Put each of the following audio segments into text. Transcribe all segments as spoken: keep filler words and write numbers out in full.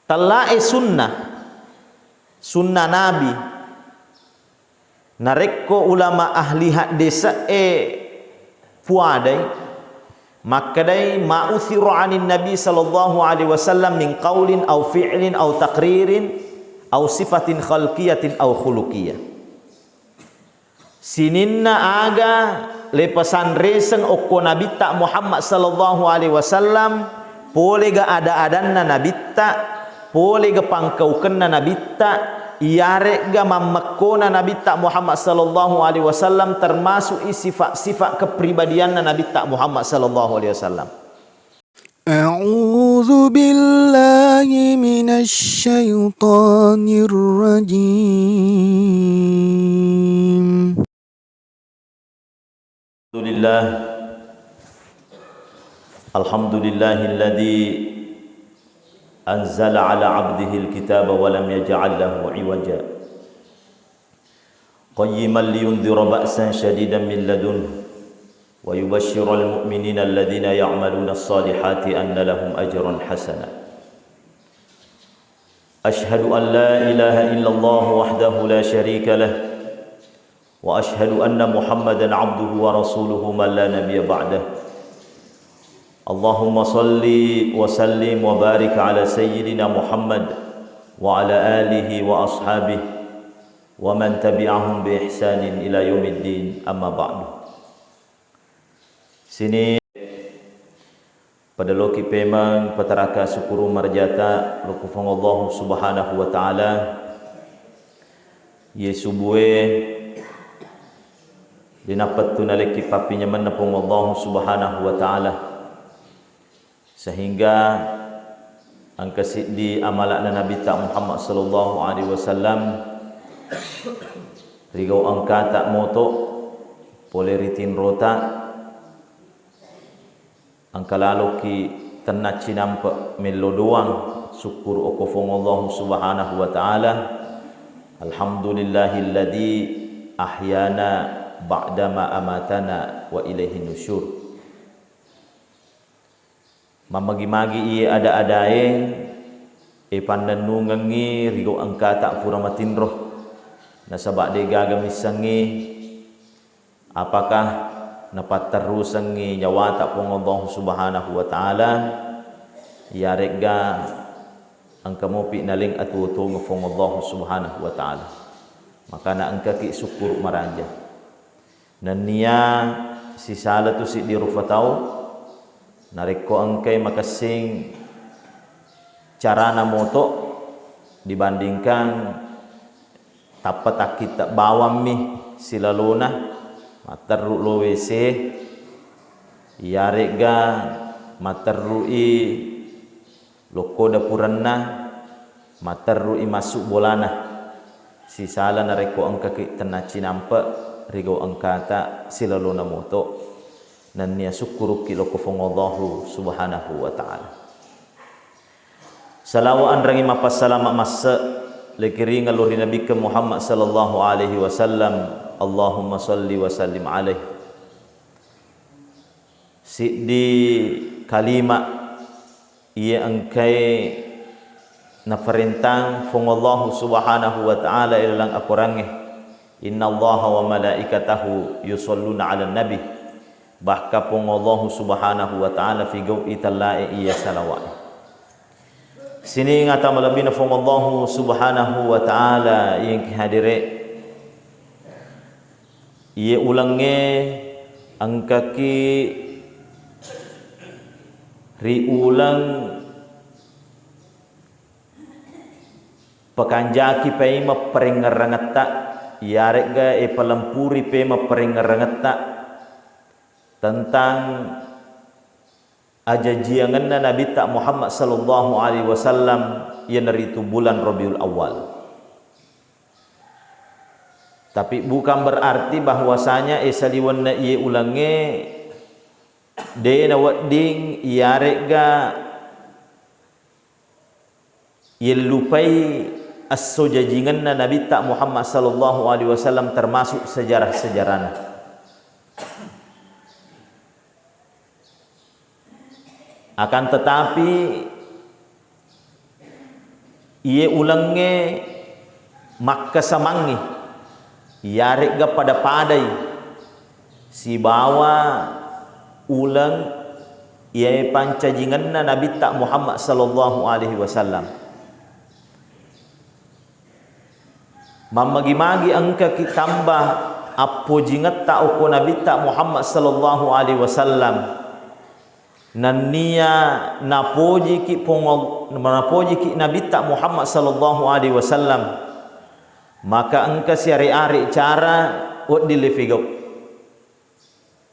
Tellae sunnah, sunnah Nabi. Narekko ulama ahli haddese'e puadai, makkedai, "Ma uthira anin Nabi sallallahu alaihi wasallam min qaulin au fi'lin au taqririn au sifatin khalqiyatin au khuluqiyah." Sininna aga lepesanreseng okko Nabitta Muhammad sallallahu alaihi wasallam, pole ga ada-adanna Nabitta, pole ga pangkaukenna Nabitta, iyaregga mammekkona Nabitta Muhammad sallallahu alaihi wasallam, termasuk i sifat-sifat kepribadianna Nabitta Muhammad sallallahu alaihi wasallam. أعوذ بالله من الشيطان الرجيم. الحمد لله. الحمد لله الذي أنزل على عبده الكتاب ولم يجعل له عوجا. قيما لينذر بأسا شديدا من لدنه ويبشر المؤمنين الذين يعملون الصالحات أن لهم أجرا حسنا. أشهد أن لا إله إلا الله وحده لا شريك له، وأشهد أن محمدا عبده ورسوله من لا نبي بعده. اللهم صل وسلم وبارك على سيدنا محمد وعلى آله وأصحابه ومن تبعهم بإحسان إلى يوم الدين، أما بعد. Sini pada loki pemeng pataraka syukuru marjata lokko Puang Allah Subhanahu wa Ta'ala. Ye subue dinapettu nalekki pappinyamenna Puang Allah Subhanahu wa Ta'ala. Sehingga engka siddi amala'na Nabitta Muhammad sallallahu alaihi wasallam rigau engkata moto pole ri tinrota, engka laloki tenna cinampe mello doang sukkuru okko Puang Allah Subhanahu wa Ta'ala. Alhamdulillahilladzi ahyana ba'dama amatana wa ilaihin nusyur. Mammagi-magi iye ada-adae, e pannennungengngi rigau engkata pura matinro, nasaba degaga missengngi apakah napatterusengngi nyawata Puang Allah Subhanahu wa Ta'ala, iyaregga engka mopi naleng atuo-tuongeng Puang Allah Subhanahu wa Ta'ala. Makana engkaki sukkuru maranja. Nennia sisala tu siddi rufa tau, narekko engkai makessing carana moto dibandingkan tappa takkitte bawammi silalona, matterru lo W C, iyaregga matterrui lokko dapurenna, matterrui massu bolana. Sisala narekko engkaki tenna cinampe rigau engkata silalona moto, nennia sukkurukki lokko Puang Allahu Subhanahu wa Ta'ala. Salawa anrangi mappassalama masse lekiringeng lo ri Nabikke Muhammad sallallahu alaihi wasallam. Allahumma salli wa sallim alaihi. Siddi kalima iya engkae naparentang Puang Allahu Subhanahu wa Ta'ala ilalang akorangnge, "Innallaha wa malaikatahu yusholluna 'alan nabi." Bahkan Puang Allahu Subhanahu wa Ta'ala figau'i tellae iya salawa'e. Sining ata malebbina Puang Allahu Subhanahu wa Ta'ala iya engkae hadere. Iye ulengnge engkaki ri uleng pakanjaki paimeng parengngerrangetta, iyaregga ipalempuri paimeng parengngerrangetta tentang ajajiangenna Nabitta Muhammad sallallahu alaihi wasallam, iyanaritu bulan Rabiul Awal. Tapi bukan berarti bahwasanya, eh, saliwenna iye ulengnge de nawedding iyaregga yellupai esso jajingenna Nabitta Muhammad sallallahu alaihi wasallam, termasuk sejarah-sejarahna. Akan tetapi, Iye ulengnge makkesamangngi, iyare'ga pada-padai sibawa uleng iyae pancajingenna Nabitta Muhammad sallallahu alaihi wasallam. Mammagi-magi engkaki tamba appojingetta okko Nabitta Muhammad sallallahu alaihi wasallam, nennia napojiki Puang All-, napojiki Nabitta Muhammad sallallahu alaihi wasallam, maka engka siare-are cara wedding lefigau.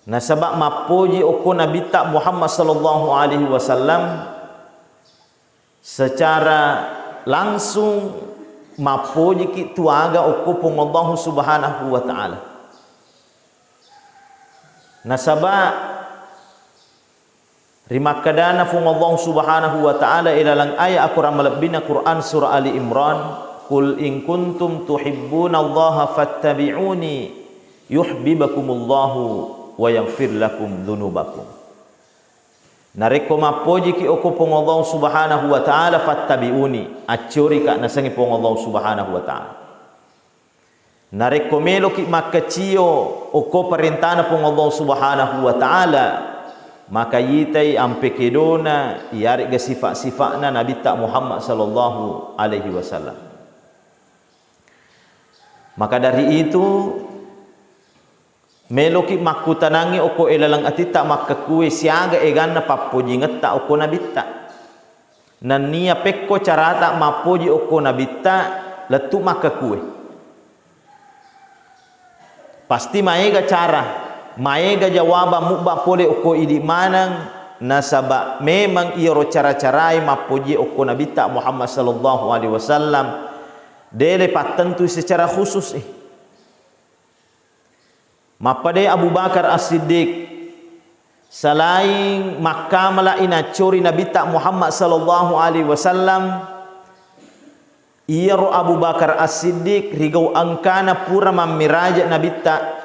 Nasaba mappoji okko Nabitta Muhammad sallallahu alaihi wasallam, secara langsung mappojiki tuaga okko Puang Allahu Subhanahu wa Ta'ala. Nasaba rimakkedana Puang Allahu Subhanahu wa Ta'ala ilalang ayat Al-Quran malebbina Quran surah Ali Imran, "Qul in kuntum tuhibbunallaha fattabi'uni yuhibbukumullahu wa yaghfir lakum dzunubakum." Narekko mappojiki okko Puang Allah Subhanahu wa Ta'ala, fattabi'uni, acciorika nasengngi Puang Allah Subhanahu wa Ta'ala. Narekko meloki makkacio okko parentana Puang Allah Subhanahu wa Ta'ala, maka yitai ampe kedona iyare'ga sifat-sifatna Nabitta Muhammad sallallahu alaihi wasallam. Maka dari itu, meloki makkutanangngi okko elaleng atitta makkekkue siaga eganna pappojingetta okko Nabitta. Nennia pekko carata mappoji okko Nabitta, lettu makkekkue. Pasti maega cara, maega jawabang mubba pole okko idi maneng, nasaba memang iyaro cara-carae mappoji okko Nabitta Muhammad sallallahu alaihi wasallam, dele pattentui secara khusus, eh. Mappadai Abu Bakar As-Siddiq, selain makkamala inaccori Nabitta Muhammad sallallahu alaihi wasallam, iyaro Abu Bakar As-Siddiq rigau engkana pura mammiraja Nabitta,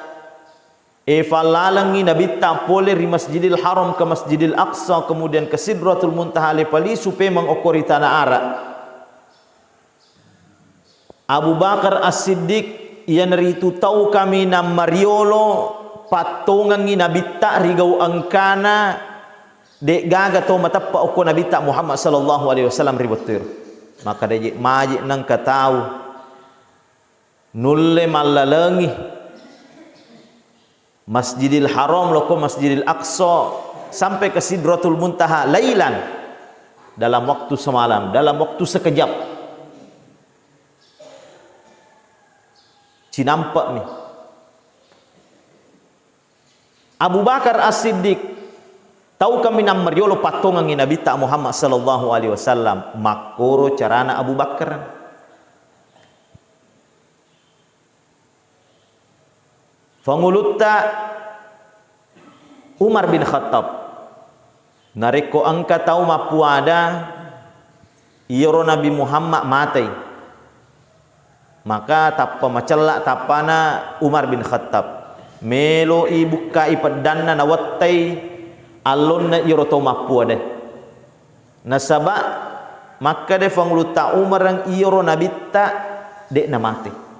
e fallalengngi Nabitta pole ri Masjidil Haram ke Masjidil Aqsa, kemudian ke Sidratul Muntaha, le palisu pemeng okko ri tanah Arab. Abu Bakar As-Siddiq, iyanaritu tau kaminang mariolo pattongengngi Nabitta rigau engkana, de'gaga to mateppa okko Nabitta Muhammad sallallahu alaihi wasallam ri wettuero. Makkeda je maji nengka tau nulle mallalengi Masjidil Haram, lokko Masjidil Aqsa, sampai ke Sidratul Muntaha, lailan, dalam waktu semalam, dalam waktu sekejap. Cinampe'mi. Abu Bakar As-Siddiq, tau kaminang mariolo pattongengngi Nabitta Muhammad sallallahu alaihi wasallam, makkoro carana Abu Bakar. Fangulutta Umar bin Khattab. Narekko engka tau mappuada, iyaro Nabi Muhammad matai, maka tappa macella tappana Umar bin Khattab. Meloi bukkai peddanna nawettai allonna iyaro tau mappuada. Nasaba makkeda Fangulutta Umar, iyaro Nabitta de'na mate.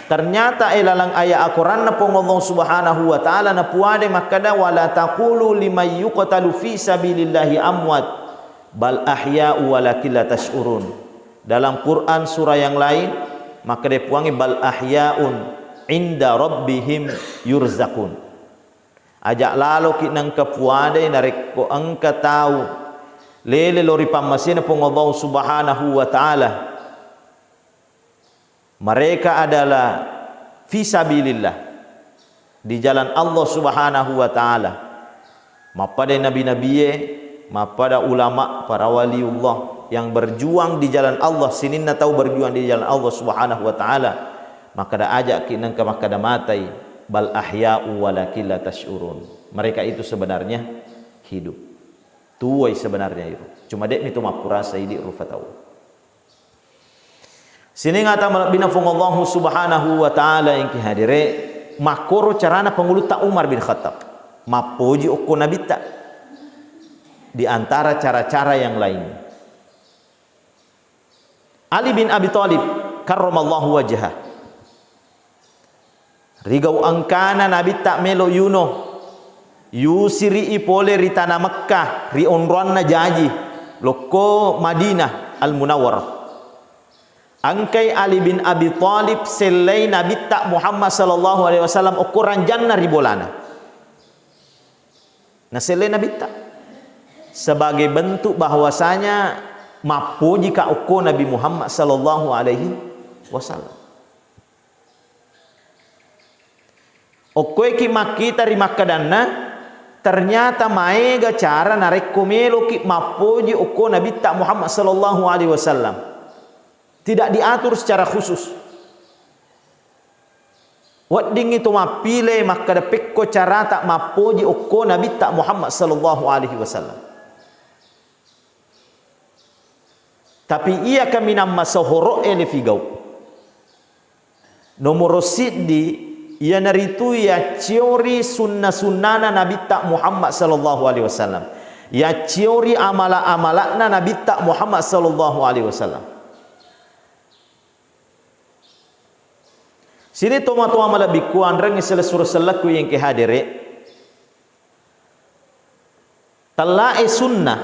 Ternyata ilalang ayat Al-Quranna Puang Allah Subhanahu wa Ta'ala napuade makkeda, "Wala taqulu liman yuqtalu fi sabilillahi amwat, bal ahya'u walakin la tash'urun." Dalam Quran surah yang lain, makkeda Puangnge, "Bal ahya'un inda rabbihim yurzaqun." Aja laloki nengka puade narekko engka tau lele lao ri pammasena Puang Allah Subhanahu wa Ta'ala. Mereka adalah fi sabilillah, di jalan Allah Subhanahu wa Ta'ala. Mappada nabi-nabie, mappada ulama, para waliullah yang berjuang di jalan Allah, sininna tau berjuang di jalan Allah Subhanahu wa Ta'ala. Makkeda aja'ki nengka makkeda matai, bal ahya'u walakin la tash'urun. Mereka itu sebenarnya hidup. Tuwoi sebenarnya itu. Cuma de'mi to mappurasa idi rufa tau. Sining ata malebbina Puang Allahu Subhanahu wa Ta'ala engki hadire, makkoro carana Pangulutta Umar bin Khattab. Mappoji okko Nabitta. di antara cara-cara yang lain. Ali bin Abi Thalib karramallahu wajhah, rigau engkana Nabitta melo yuno, yusiri'i pole ri tana Mekkah, ri onroanna jaji, lokko Madinah Al-Munawwarah. Engkai Ali bin Abi Thalib sellei Nabitta Muhammad sallallahu alaihi wasallam okko ranjanna ri bolana. Nasellei Nabitta sebagai bentuk bahwasanya mappojika okko Nabi Muhammad sallallahu alaihi wasallam. Okkoeki makkita ri makkedanna, ternyata maega cara narekko meloki mappoji okko Nabitta Muhammad sallallahu alaihi wasallam. Tidak diatur secara khusus. Weddingngi to mappile makkeda pekko carata mappoji okko Nabitta Muhammad sallallahu alaihi wasallam. Tapi iya kaminang masohoro ele figau. Nomoro siddi, iyanaritu yacciori sunna-sunnana Nabitta Muhammad sallallahu alaihi wasallam. Yacciori amala-amala'na Nabitta Muhammad sallallahu alaihi wasallam. Sini tomatoa malebbiku anrengngi selessureng sellekku yengke hadere. Tellae sunnah,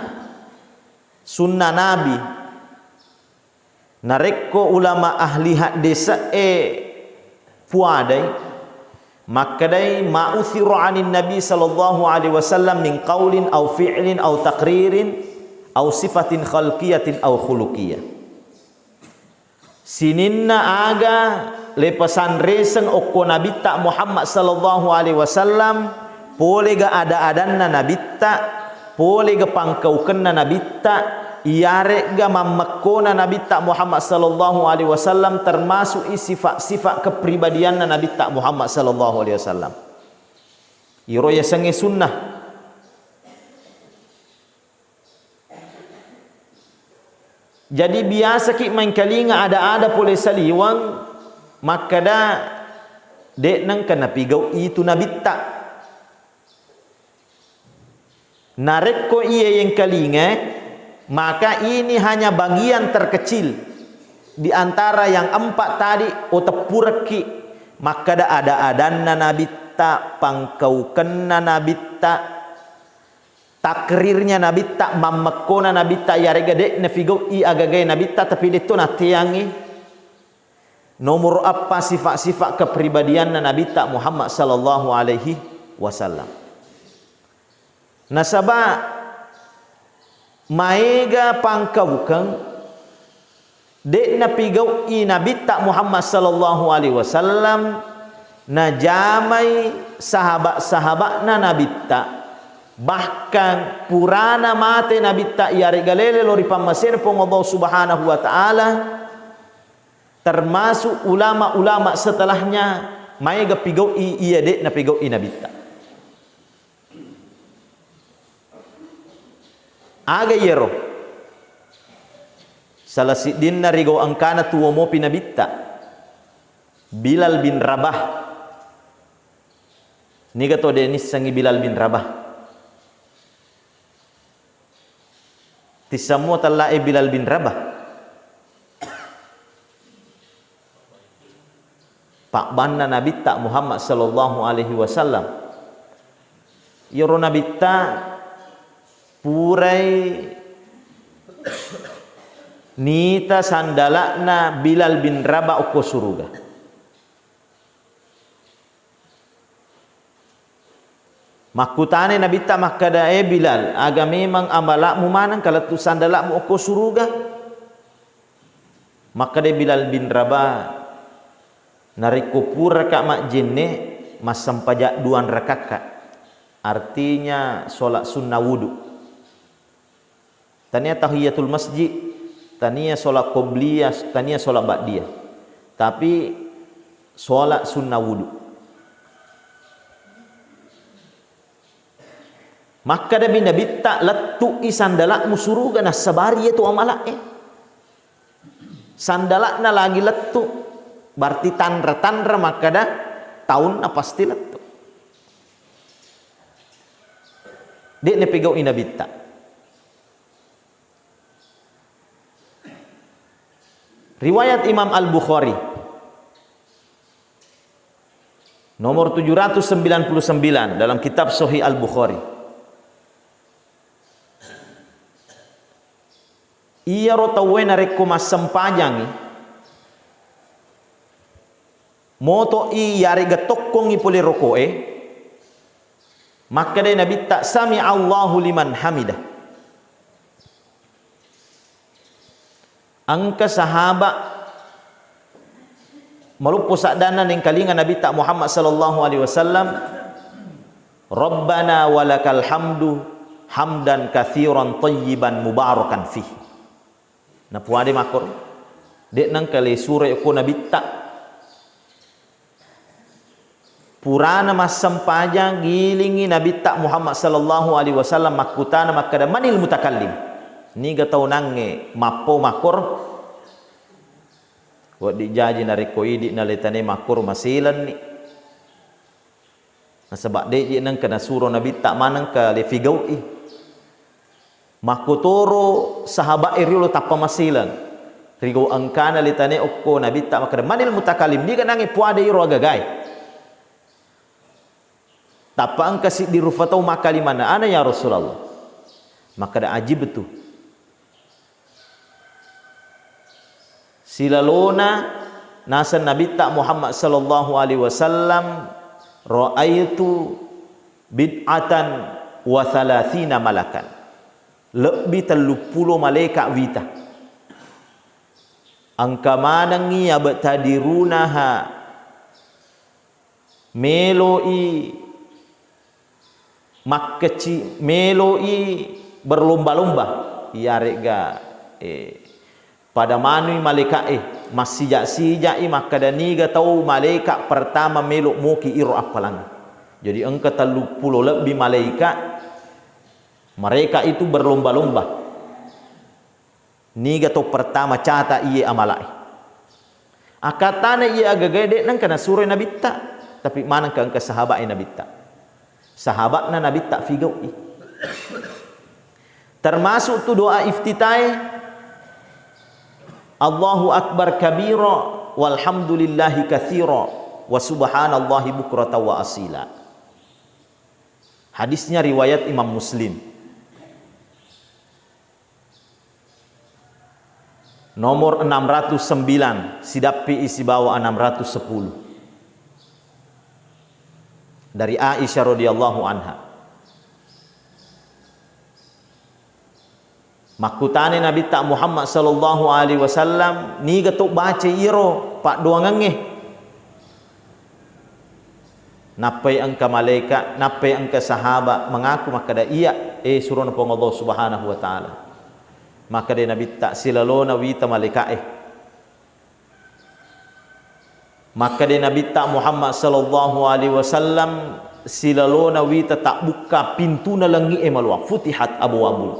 sunnah Nabi. Narekko ulama ahli haddese'e puadai, makkedai, "Ma uthira anin Nabi sallallahu alaihi wasallam min qaulin au fi'lin au taqririn au sifatin khalqiyatin au khuluqiyah." Sininna aga lepesanreseng okko Nabitta Muhammad sallallahu alaihi wasallam, polega ada-adanna Nabitta, polega pangkaukenna Nabitta, iyaregga mammekkona Nabitta Muhammad sallallahu alaihi wasallam, termasuk i sifat-sifat kepribadianna Nabitta Muhammad sallallahu alaihi wasallam. Iro yasengnge sunnah. Jadi biasaki maengkalinga ada-ada pole saliweng makkeda, "De'na engka napigau itu Nabitta." Narekko iye yengkalinga, maka ini hanya bagian terkecil di antara yang empat tadi, uteppurekki makkeda ada-adanna Nabitta, pangkaukenna Nabitta, takrirnya Nabitta, mammekkona Nabitta, iyarega de' nafigau'i agagae Nabitta, tapi de'to natteangngi nomoro eppa sifat-sifat kepribadianna Nabitta Muhammad sallallahu alaihi wasallam. Nasaba maega pangkaukeng, de' napigau'i Nabitta Muhammad sallallahu alaihi wasallam, najamai sahabat-sahabatna Nabitta, bahkan purana mate Nabitta, iyarega lele lao ri pammasena Puang Allah Subhanahu wa Ta'ala, termasuk ulama-ulama setelahnya, maega pigau'i iya de' napigau'i Nabitta. Aga iyaro? Salah siddinna rigau engkana tuwo mopi Nabitta, Bilal bin Rabah. Niga to de' nissengngi Bilal bin Rabah? Tissammo tellae Bilal bin Rabah? Pabbanna Nabitta Muhammad sallallahu alaihi wasallam. Iyaro Nabitta purai nita sandala'na Bilal bin Rabah okko suruga. Makkutana Nabitta makkeda, "E Bilal, aga memang amala'mu maneng kalettu sandala'mu okko suruga?" Makkeda Bilal bin Rabah, "Narekko puraka majjenne, massempajang duang rakakka, artinya sholat sunnah wudu." Tania tahiyatul masjid, tania sholat qobliyah, tania sholat ba'diyah. Tapi sholat sunnah wudu. Makkeda mi Nabitta, "Lettu'i sandala'mu suruga, nassabari iyatu amala'e." Sandala'na lagi lettu, berarti tanra-tanra makkeda taunna pasti lettu. De' napigau'i Nabitta. Riwayat Imam Al-Bukhari, nomor tujuh ratus sembilan puluh sembilan dalam kitab Sahih Al-Bukhari. Iyaro tauwe narekko massempajangngi, moto'i yarega tokkongngi pole roko'e, makkedai Nabitta, "Sami Allahu liman hamidah." Engka sahaba maloppo saddanna nengkalinga Nabitta Muhammad sallallahu alaihi wasallam, "Rabbana walakal hamdu hamdan katsiran thayyiban mubarakan fih." Napuade makkoro, de' nengka le suro ko Nabitta. Purana massempajang, gilingngi Nabitta Muhammad sallallahu alaihi wasallam makkutana makkeda, "Manil mutakallim?" Niga tau nangnge mappo makkoro? Wedding jaji narekko idi naletane makkoro maselenni. Nasaba de'je nengka nasuro Nabitta manengka le figau'i. Makkotoro sahaba'e riolo tappa masileng. Rigau engkana litane okko Nabitta makkeda, "Manil mutakallim?" Niga nangnge puade iro agagae. Tappa engka siddi rufa tau makkalimanna, "Ana ya Rasulullah." Makkeda, "Ajibtu." Silalona naseng Nabitta Muhammad sallallahu alaihi wasallam, "Ra'aitu bid'atan wa thalathina malakan." Lebbi telluppulo malaeka wita. Engka manengngi yabtadirunaha, melo'i makkeci-, melo'i berlomba-lomba, iyare'ga, eh, pada manui malaeka'e, massija-sija'i makkeda, "Niga tau malaeka pertama melo moki iro appalang?" Jadi engka telluppulo lebbi malaeka, mereka itu berlomba-lomba. Niga to pertama cata iye amala'e. Akkattana iye agagae de' nengka nasuroi Nabitta, tapi manengka engka sahaba'e Nabitta. Sahaba'na Nabitta figau'i. Termasuk tu doa iftitae, "Allahu Akbar kabira, walhamdulillahi katsira, wa subhanallahi bukratan wa asila." Hadisnya riwayat Imam Muslim. Nomor enam ratus sembilan, sidappi sibawa enam ratus sepuluh. Dari Aisyah radhiyallahu anha. Makkutani Nabitta Muhammad sallallahu alaihi wasallam, "Niga to baca iro paddoangengnge?" Nappai engka malaeka, nappai engka sahaba mengaku makkeda, "Iya, eh, surona Puang Allah Subhanahu wa Ta'ala." Makkeda Nabitta, "Silalona wita malaeka'e." Makkeda Nabitta Muhammad sallallahu alaihi wasallam, "Silalona wita tabbukka pintuna langi'e maloa, futihat abwabul,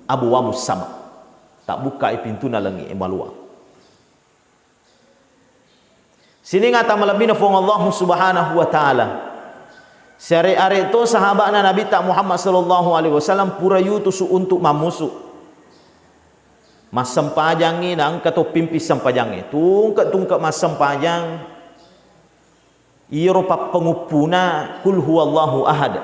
abwabus sama." Tabbukkai pintuna langi'e maloa. Sining ata malebbina Puang Allah Subhanahu wa Ta'ala. Siare-are to sahaba'na Nabitta Muhammad sallallahu alaihi wasallam pura yutusu untuk mammusu. Massempajangngi, na engka to pimpi sempajangnge. Tungke-tungke massempajang, iyaro pappanguppuna, "Qul huwallahu ahad."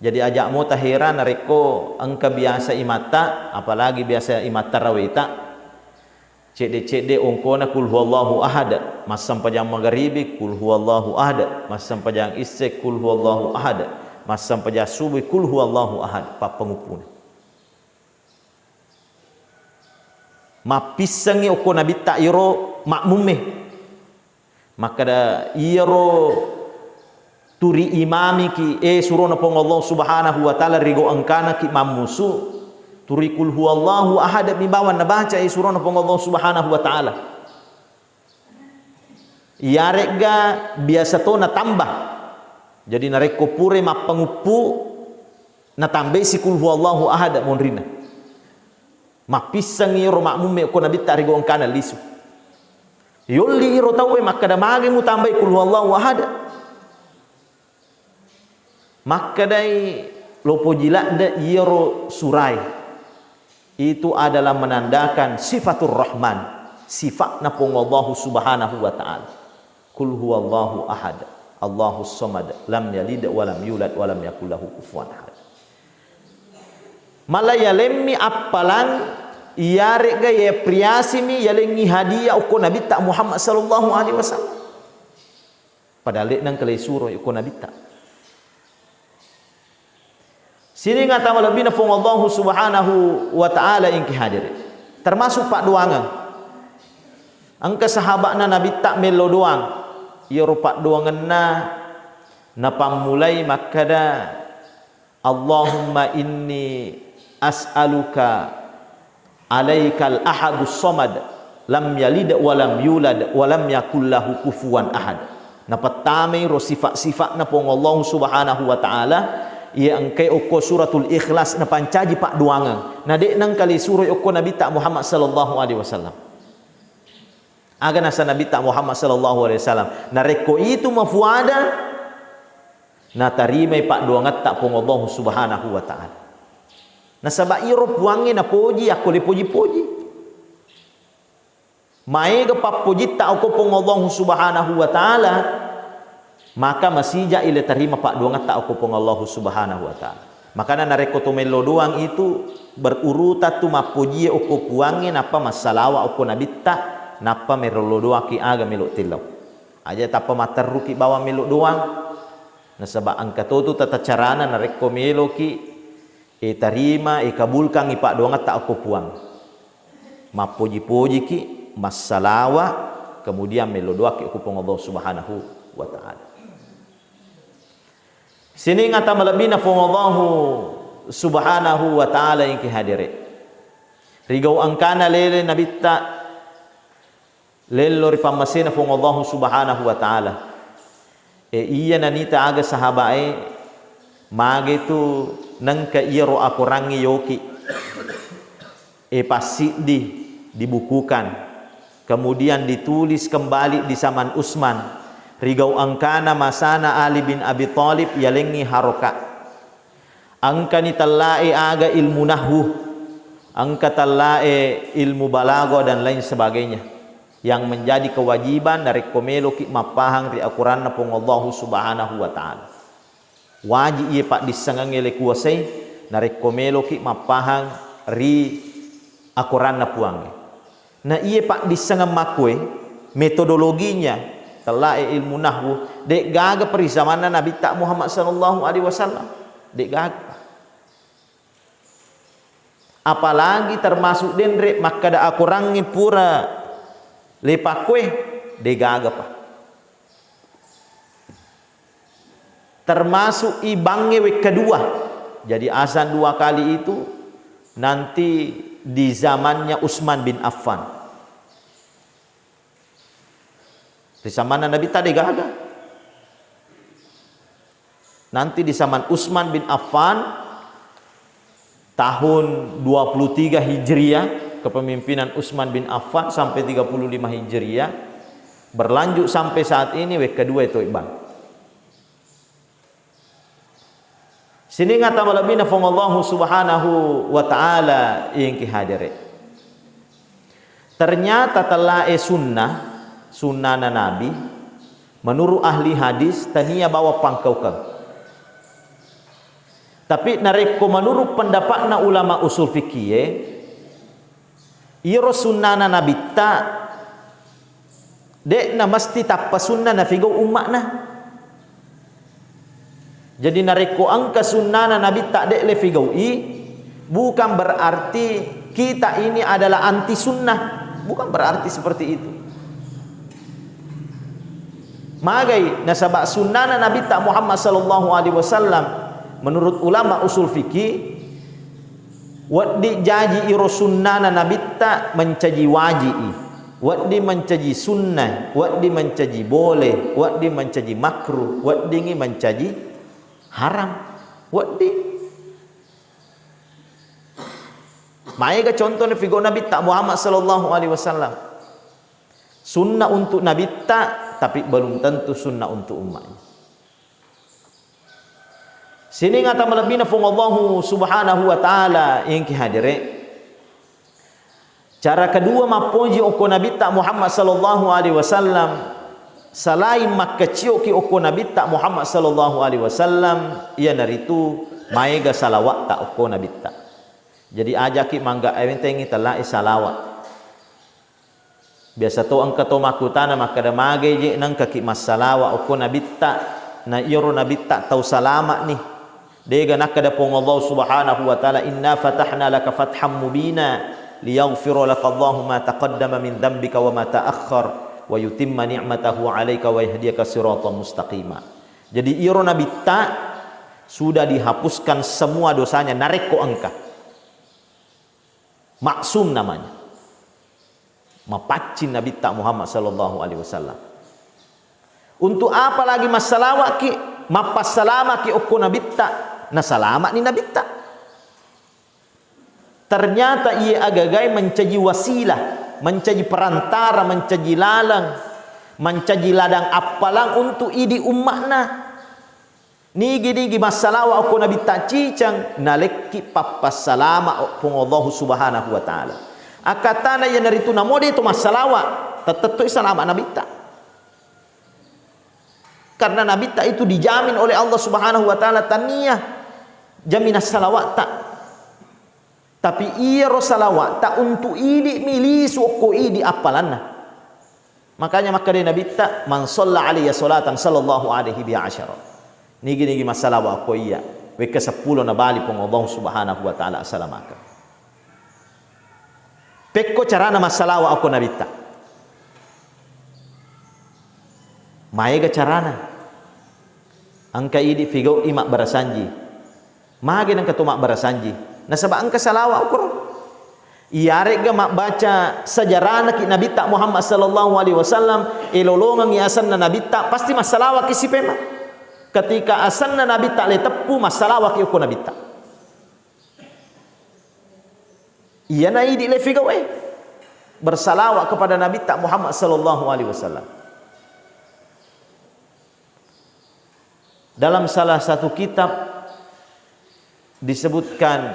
Jadi, aja' mo taheran narekko engka biasa imatta, apalagi biasa imatta raweta, cedde-cedde ongkona "Qul huwallahu ahad", massempajang magaribi, "Qul huwallahu ahad", massempajang isse, "Qul huwallahu ahad", massempajang subuh, "Qul huwallahu ahad", pappanguppuna. Mappissengngi okko Nabitta iyaro makmumme. Makkeda, "Iyaro turi imamiki, eh, surona Puang Allah Subhanahu wa Ta'ala, rigo engkanaki mammusu, turi Qul huwallahu ahad mi bawang nabaca, eh, surona Puang Allah Subhanahu wa Ta'ala." Iyaregga biasa to natamba. Jadi, narekko pura mappanguppu, natambai si Qul huwallahu ahad monrinna. Mappissengngi iyaro makmumme okko Nabitta rigo engkana lisu. Yolli iro tauwe makkeda, "Magi mutambai Qul huwallahu ahad?" Makkedai, "Lopoji ladde iyaro surae." Itu adalah menandakan sifatur Rahman, sifatna Puang Allahu Subhanahu wa Ta'ala. Qul huwallahu ahad, Allahus samad, lam yalid wa lam yulad wa lam yakul lahu kufuwan ahad. Mala yalemmi appalang, iyare'ga yapriasimi yalengngi hadiah okko Nabitta Muhammad sallallahu alaihi wasallam. Padahal de'na engka le suro okko Nabitta. Sining ata malebbina Puang Allahu Subhanahu wa Ta'ala engki hadiri. Termasuk paddoangeng. Engka sahaba'na Nabitta mello doang. Iyaro paddoangenna napammulai makkeda, "Allahumma inni as'aluka alaikal ahadus samad, lam yalid wa lam yulad wa lam yakul lahu kufuwan ahad." Napettamai ro sifat-sifatna Puang Allahu Subhanahu wa Ta'ala, iya engkai okko Suratul Ikhlas napancaji paddoangeng. Na de'na engka le suroi okko Nabitta Muhammad sallallahu alaihi wasallam. Aga nasa Nabitta Muhammad sallallahu alaihi wasallam, narekko itu mafuada, natarimai paddoangetta Puang Allahu Subhanahu wa Ta'ala. Nasaba iyaro Puangnge napoji, yakko le poji-poji. Maega pappojitta okko Puang Allahu Subhanahu wa Ta'ala, maka masija ile tarima paddoangetta okko Puang Allahu Subhanahu wa Ta'ala. Makana narekko to mello doang itu berurutan tu mappojie okko Puangnge, nappa massalawa okko Nabitta, nappa merollo doaki aga melo tellau. Aja tappa matterruki bawang melo doang. Nasaba engka to tu tata carana narekko meloki e tarima, e kabulkangngi paddoangetta okko Puang. Mappoji-pojiki, massalawa, kemudian mello doaki okko Puang Allah Subhanahu wa Ta'ala. Sining ata malebbina Puang Allahu Subhanahu wa Ta'ala engki hadiri. Rigau engkana lele Nabitta lello ri pammasena Puang Allahu Subhanahu wa Ta'ala. E, iya nanita aga sahabae, mage tu nengka iyaro akorangnge yoki. E, passiddi dibukukan. Kemudian ditulis kembali di zaman Utsman. Rigau engkana masana Ali bin Abi Thalib yalengngi haroka. Engkani tellae aga ilmu nahwu, engka tellae ilmu balaghah dan lain sebagainya, yang menjadi kewajiban narekko meloki mappahang ri akoranna Puang Allahu Subhanahu wa Ta'ala. Waji iye paddissengengnge le kuasai narekko meloki mappahang ri akoranna Puangnge. Na iye paddissengeng makkoe, metodologinya, tellae ilmu nahwu, de'gaga pa ri zamanna Nabitta Muhammad sallallahu alaihi wasallam. De'gaga. Apalagi termasuk denre makkeda akorangnge pura le pakkoe, de'gaga pa. Termasuk i bangnge wekka dua. Jadi azan dua kali itu nanti di zamannya Utsman bin Affan. Di zamanna Nabitta de'gaga. Nanti di zaman Utsman bin Affan, tahun dua puluh tiga Hijriah, kepemimpinan Utsman bin Affan sampai tiga puluh lima Hijriah, berlanjut sampai saat ini, wekka dua itu Iqbal. Sining ata malebbina Puang Allahu Subhanahu wa Ta'ala engki hadere. Ternyata tellae sunnah, sunnana Nabi, menurut ahli hadis, tania bawang pangkaukeng. Tapi narekko menurut pendapatna ulama usul fikih, iyaro sunnana Nabitta, de'na mesti tappa sunna nafigau umma'na. Jadi narekko engka sunnana Nabitta de' le figau'i, bukan berarti kita ini adalah anti sunnah. Bukan berarti seperti itu. Magai nasaba sunnana Nabitta Muhammad sallallahu alaihi wasallam, menurut ulama usul fikih, wedding jaji iro sunnana Nabitta mencaji waji'i, wedding mencaji sunnah, wedding mencaji boleh, wedding mencaji makruh, weddingngi mencaji haram. Wedding. Maega contohna figau Nabitta Muhammad sallallahu alaihi wasallam. Sunnah untuk Nabitta, tapi belum tentu sunnah untuk umatnya. Sining ata malebbina Puang Allahu Subhanahu wa Ta'ala engki hadere. Cara kedua mappoji okko Nabitta Muhammad sallallahu alaihi wasallam, selain makkaciokki okko Nabitta Muhammad sallallahu alaihi wasallam, iyanaritu maega salawatta okko Nabitta. Jadi ajaki mangga ewentengi tellai salawat. Biasa to engka to makkutana makkeda, "Mage je nengkaki massalawa okko Nabitta, na iyaro Nabitta tau salama'ni?" Dega nakkeda Puang Allah Subhanahu wa Ta'ala, "Inna fatahna laka fatham mubina, liyaghfira laka Allahu ma taqaddama min dzambika wa ma ta'akhkhar, wa yutimma ni'matahu 'alaika wa yahdiyaka siratan mustaqima." Jadi iyaro Nabitta sudah dihapuskan semua dosanya narekko engka. Maksum namanya. Mapaccing Nabitta Muhammad sallallahu alaihi wasallam. Untuk apa lagi massalawa'ki, mappassalamaki okko Nabitta, nasalama'ni Nabitta. Ternyata iye agagai mencaji wasilah, mencaji perantara, mencaji laleng, mencaji ladang appalang untuk idi umma'na. Nigi-nigi massalawa okko Nabitta ciceng, nalekki pappassalama o-, Puang Allahu Subhanahu wa Ta'ala. Akkatana iyanaritu namo de to massalawa, tettetto salama Nabitta. Karena Nabitta itu dijamin oleh Allah Subhanahu wa Ta'ala, tania jaminan salawatta. Tapi iyaro salawatta untuk idi milisu okko idi appalanna. Makanya makkeda Nabitta, "Man shalla alayya salatan sallallahu alaihi biha asyara." Nigi-nigi massalawa okko iya, wekka seppulo nabali Puang Allah Subhanahu wa Ta'ala assalamakeng. Pekko carana massalawa okko Nabitta. Maega carana. Engka idi figau'i mabbarasanji. Mage nengka to mabbarasanji. Nasaba engka salawa okoro. Iyaregga mabbaca sejarana ki Nabitta Muhammad sallallahu alaihi wasallam, elolongengi asenna Nabitta, pasti massalawaki sipema. Ketika asenna Nabitta le teppu, massalawaki okko Nabitta. Iyana idi le figau'e. Bersalawat kepada Nabitta Muhammad sallallahu alaihi wasallam. Dalam salah satu kitab disebutkan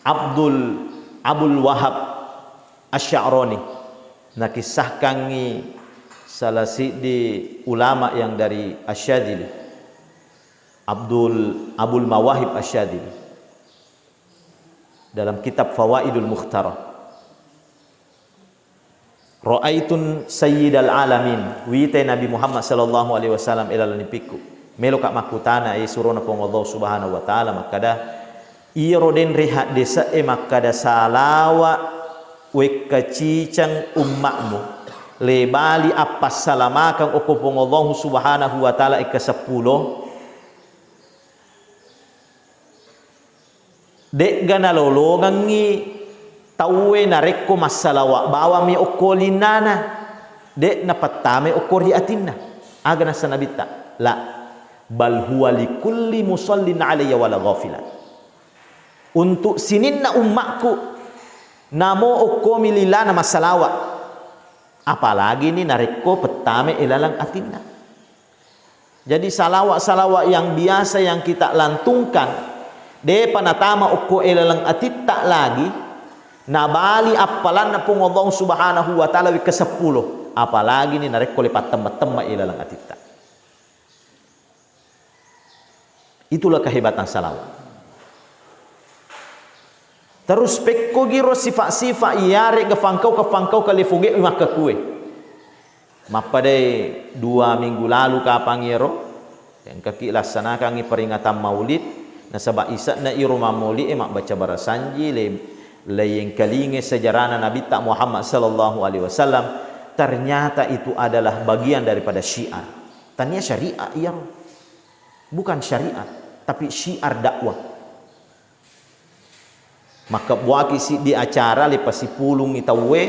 Abdul, Abul Wahab Asy-Sya'rani nakissahkangngi salah siddi ulama yang dari Asy-Syadzili, Abdul, Abul Mawahib Asy-Syadzili, dalam kitab Fawaidul Mukhtarah. "Ra'aitun sayyidal alamin," witai Nabi Muhammad sallallahu alaihi wasallam ila laleng lipikku. Meloka makkutana, e surona Puang Allah Subhanahu wa Ta'ala, makkada, iyaro denre haddese'e makkada salawa wekka ciceng umma'mu, lebali appassalamakeng okko Puang Allah Subhanahu wa Ta'ala ekka seppulo, De'ga nalolongengngi tauwe narekko massalawa bawammi okko linnana, de' napettamai okko ri atinna. Aga nassa Nabitta? La, bal huwa likulli musallin alayya wala ghafilan. Untuk sininna ummakku, namo okkomi lilana massalawa. Apalagi ni narekko pettamai ilaleng atinna. Jadi, salawat-salawat yang biasa yang kita lantungkan, de'pa natama okko ilaleng atitta lagi, nabali appalanna Puang Allah Subhanahu wa Ta'ala wekka seppulo, apalagi ni narekko le pattemma-temma ilaleng atitta. Itulah kehebatan salawat. Terus pekko giro sifat-sifat iyarega fangkauka-fangkauka le foge'e makkakue. Mappadai dua minggu lalu kapang iyaro, engkaki lassanakangngi peringatan Maulid, nasaba ise'na iro mammaulid e mabbaca barasanji, le, le yengkalinge sejarahna Nabitta Muhammad sallallahu alaihi wasallam, ternyata itu adalah bagian daripada syiar. Tania syariat iyaro. Bukan syariat, tapi syiar dakwah. Makkebbuaki siddi acara le pasipulungngi tauwe,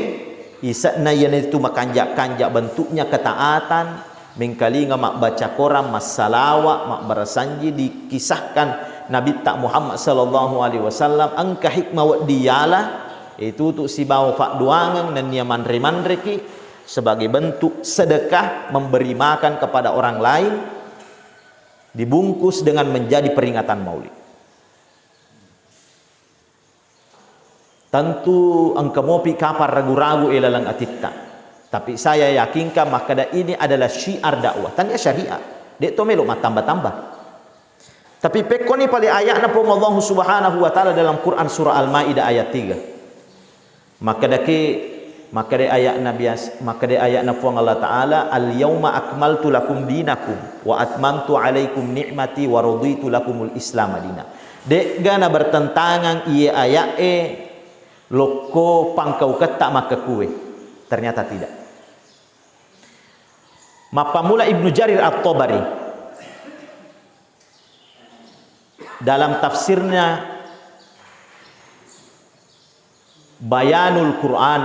ise'na iyanaritu makanja-kanja bentuknya ketaatan, mengkalinga mabbaca Quran, massalawa, mabbarasanji, dikisahkan Nabitta Muhammad sallallahu alaihi wasallam, engka hikmah wedding yala, itutu sibawa fadduangeng nennia manre-manreki sebagai bentuk sedekah memberi makan kepada orang lain, dibungkus dengan menjadi peringatan Maulid. Tentu engka mopi kapang ragu-ragu e laleng atitta. Tapi saya yakinkan makkeda ini adalah syiar dakwah. Tania syariat. Dek to melo mattamba-tamba. Tapi pekkoni pale ayatna Puang Allahu Subhanahu wa Ta'ala dalam Quran surah Al-Maidah ayat tiga. Makkedaki, makkeda ayatna bias-, makkeda ayatna Puang Allah Ta'ala, "Al-yauma akmaltu lakum dinakum wa atmamtu alaikum ni'mati wa raditu lakumul Islam dina." De'ga na bertentangan iye ayat e lokko pangkauketta makkekue? Ternyata tidak. Mappammula Ibnu Jarir At-Tabari dalam tafsirnya Bayanul Quran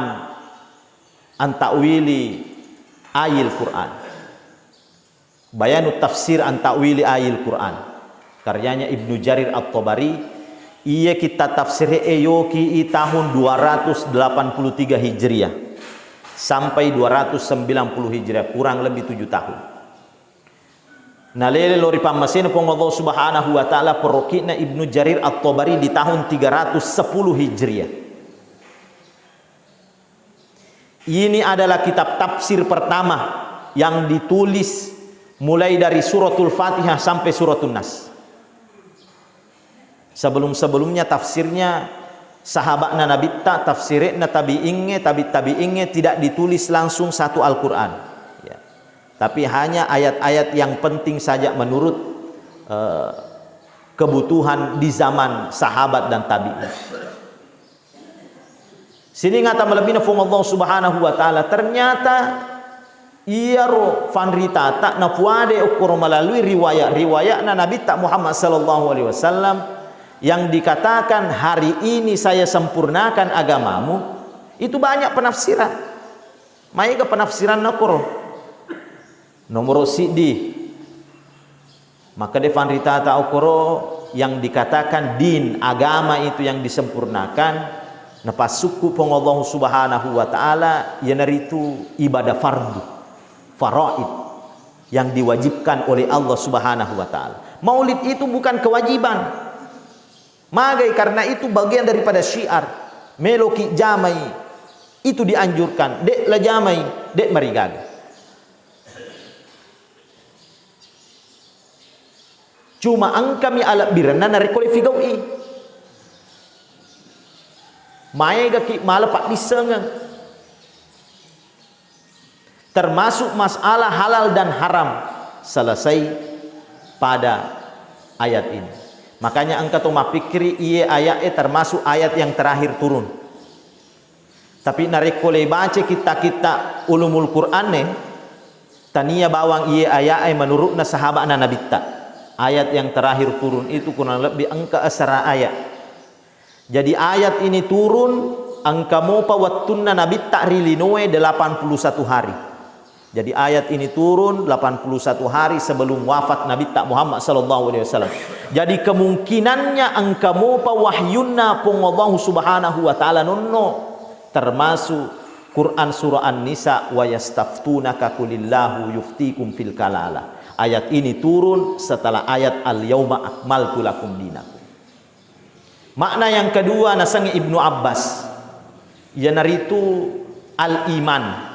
an Ta'wili Ayil Quran. Bayanut Tafsir an Ta'wili Ayil Quran. Karyanya Ibnu Jarir At-Tabari. Iye kitta tafsir e yoki i tahun dua ratus delapan puluh tiga Hijriah sampai dua ratus sembilan puluh Hijriah, kurang lebih tujuh tahun. Nalele lao ri pammasena Puang Allah Subhanahu wa Ta'ala, poroki'na Ibnu Jarir At-Tabari di tahun tiga ratus sepuluh Hijriah. Ini adalah kitab tafsir pertama yang ditulis mulai dari Suratul Fatihah sampai Suratul Nas. Sebelum-sebelumnya tafsirnya sahabatna Nabitta, tafsire'na tabi'ingnge, tabi-, tabi'ingnge tidak ditulis langsung satu Al-Quran. Ya. Tapi hanya ayat-ayat yang penting saja menurut, eh, kebutuhan di zaman sahabat dan tabi'in. Sining ata malebbina Puang Allah Subhanahu wa Ta'ala, ternyata iyaro fanritata napuade okkoro melalui riwayat-riwayatna Nabitta Muhammad sallallahu alaihi wasallam yang dikatakan, "Hari ini saya sempurnakan agamamu," itu banyak penafsiran. Maega penafsiranna okkoro. Nomoro siddi, makkeda fanritata okkoro yang dikatakan din, agama itu yang disempurnakan, napassukku Puang Allah Subhanahu wa Ta'ala, iyanaritu ibadah fardu, faraid, yang diwajibkan oleh Allah Subhanahu wa Ta'ala. Maulid itu bukan kewajiban. Magai karena itu bagian daripada syiar. Meloki jamai, itu dianjurkan. Dek la jamai, dek marigaga. Cuma engkami alebbirenna narekko le figau'i. Maegaki mala paddissengeng. Termasuk masalah halal dan haram selesai pada ayat ini. Makanya engka to mappikkiri iye ayat e termasuk ayat yang terakhir turun. Tapi narekko le baca kitta-kitta ulumul Qur'an e, tania bawang iye ayat e menurutna sahaba'na Nabitta. Ayat yang terakhir turun itu kurang lebih engka asera ayat. Jadi ayat ini turun engka mopa wettunna Nabitta ri linoe delapan puluh satu hari. Jadi ayat ini turun delapan puluh satu hari sebelum wafat Nabitta Muhammad sallallahu alaihi wasallam. Jadi kemungkinannya engka mopa wahyunna Puang Allah Subhanahu wa Ta'ala nonno, termasuk Quran surah An-Nisa, "Wa yastaftunaka qulillahu yuftikum fil kalalah." Ayat ini turun setelah ayat "Al-yauma akmaltu lakum dinakum." Makna yang kedua nasengnge Ibnu Abbas, iyanaritu al-iman.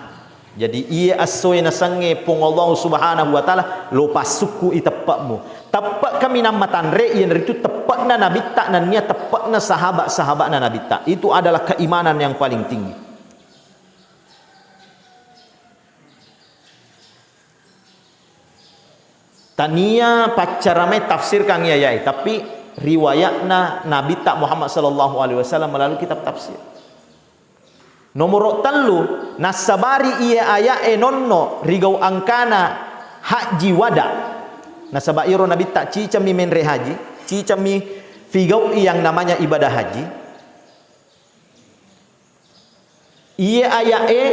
Jadi, iye essoe nasengnge Puang Allah Subhanahu wa Ta'ala, lo passukku i teppe'mu. Teppe' kaminang matanre, iyanaritu teppe'na Nabitta, nennia teppe'na sahabat-sahabatna Nabitta. Itu adalah keimanan yang paling tinggi. Tania paccaramai tafsirkan iye ayat e, tapi riwayatna Nabitta Muhammad sallallahu alaihi wasallam melalui kitab tafsir. Nomoro tellu, nassabari iye ayat e nonno rigau angkana hajji wada. Nasaba iyaro Nabitta cicammi menre haji, cicammi figau'i yang namanya ibadah haji. Iye ayat e,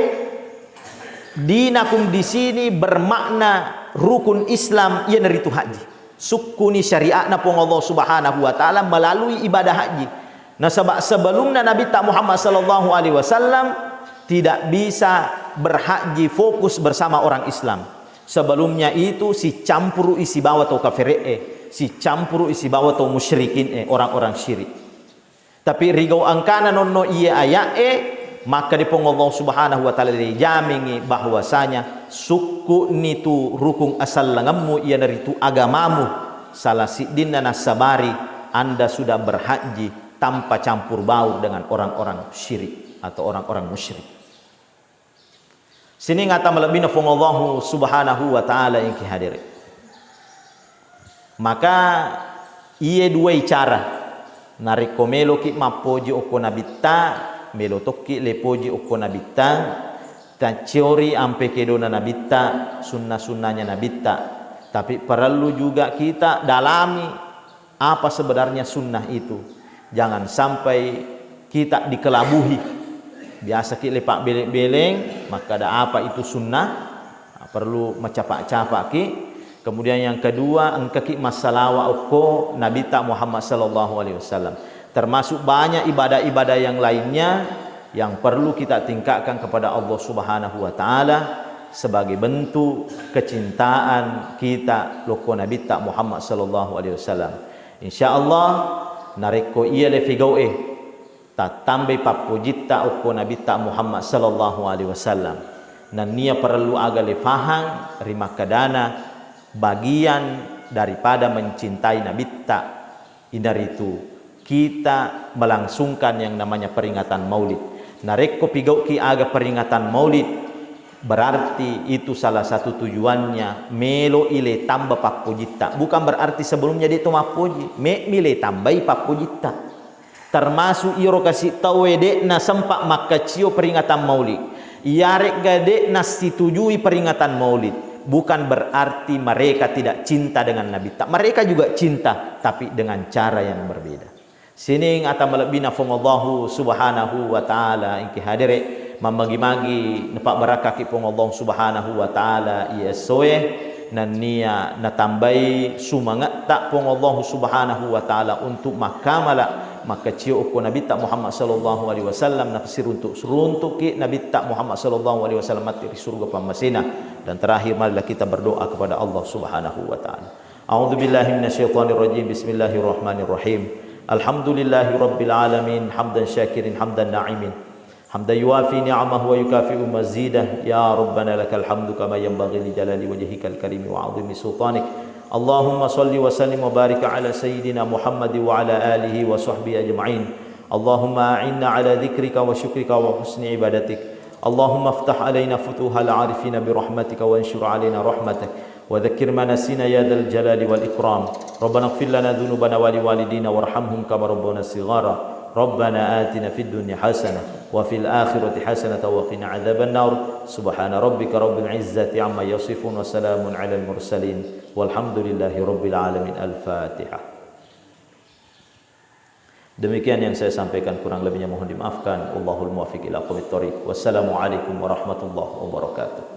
dinakum di sini bermakna rukun Islam, iyanaritu haji. Sukkuni syariatna Puang Allah Subhanahu wa Ta'ala melalui ibadah haji. Nasaba sebelumna Nabitta Muhammad sallallahu alaihi wasallam tidak bisa berhaji fokus bersama orang Islam. Sebelumnya itu sicampurui sibawa tau kafere'e, sicampurui sibawa tau musyrikin e, orang-orang syirik. Tapi rigau engkana nonno iye aya'e, maka di Puang Allah Subhanahu wa Ta'ala rijamingi bahwasanya sukku'ni tu rukung asallangemmu, iyanaritu agamamu, salah siddinna nassabari Anda sudah berhaji tanpa campur baur dengan orang-orang syirik atau orang-orang musyrik. Sining ata malebbina Puang Allahu Subhanahu wa Ta'ala engki hadere. Maka iye duai cara, narekko meloki mappoji okko nabitta, melo tokki lepoji okko nabitta, tacciori ampe kedona nabitta, sunna-sunnanya nabitta. Tapi parellu juga kita dalami apa sebenarnya sunnah itu. Jangan sampai kita dikelabuhi. Biasa ki lepak beleng-beleng, makkada apa itu sunnah, nah, perlu macapak-capak ki. Kemudian yang kedua, engka ki massalawa okko Nabitta Muhammad sallallahu alaihi wasallam. Termasuk banyak ibadah-ibadah yang lainnya yang perlu kita tingkatkan kepada Allah Subhanahu wa Ta'ala sebagai bentuk kecintaan kita lokko Nabitta Muhammad sallallahu alaihi wasallam. Insya Allah, narekko iya le figau'e, tattambai pappojitta okko Nabitta Muhammad sallallahu alaihi wasallam. Nennia parellu aga le fahang ri makkadana bagian daripada mencintai Nabitta, inaritu kita melangsungkan yang namanya peringatan Maulid. Narekko pigau'ki aga peringatan Maulid, berarti itu salah satu tujuannya melo ile tamba pappojitta. Bukan berarti sebelumnya de' to mappoji, me'mi le tambai pappojitta. Termasuk iyaro kasi tauwe de'na sempat makkacio peringatan Maulid. Iyaregga de'na situjui peringatan Maulid, bukan berarti mereka tidak cinta dengan Nabitta. Mereka juga cinta, tapi dengan cara yang berbeda. Sining ata malebbina Puang Allahu Subhanahu wa Ta'ala engki hadere, mammagi-magi napabbarakaki Puang Allahu Subhanahu wa Ta'ala iye essoe, nennia natambai sumangetta Puang Allahu Subhanahu wa Ta'ala untuk makkamala makkacio okko Nabitta Muhammad sallallahu alaihi wasallam, nasiruntuk-runtukki Nabitta Muhammad sallallahu alaihi wasallam matti ri surga pammasena. Dan terakhir, marilah kita berdoa kepada Allah Subhanahu wa Ta'ala. أعوذ بالله من الشيطان الرجيم. بسم الله الرحمن الرحيم. الحمد لله رب العالمين، حمدا شاكرا حمدا ناعما، حمدا يوافي نعمه ويكافئ مزيده. يا ربنا لك الحمد كما ينبغي لجلال وجهك الكريم وعظيم سلطانك. اللهم صل وسلم وبارك على سيدنا محمد وعلى آله وصحبه أجمعين. اللهم أعنا على ذكرك وشكرك وحسن عبادتك. اللهم افتح علينا فتوح العارفين برحمتك وانشر علينا رحمتك وذكر ما نسينا يا ذا الجلال والإكرام. ربنا اغفر لنا ذنوبنا ولوالدينا وارحمهم كما ربونا صغارا. ربنا آتنا في الدنيا حسنة وفي الآخرة حسنة وقنا عذاب النار. سبحان ربك رب العزة عما يصفون وسلام على المرسلين والحمد لله رب العالمين. الفاتحة. Demikian yang saya sampaikan, kurang lebihnya mohon dimaafkan. Wallahul muwaffiq ila aqwamit thariq. Wassalamualaikum warahmatullahi wabarakatuh.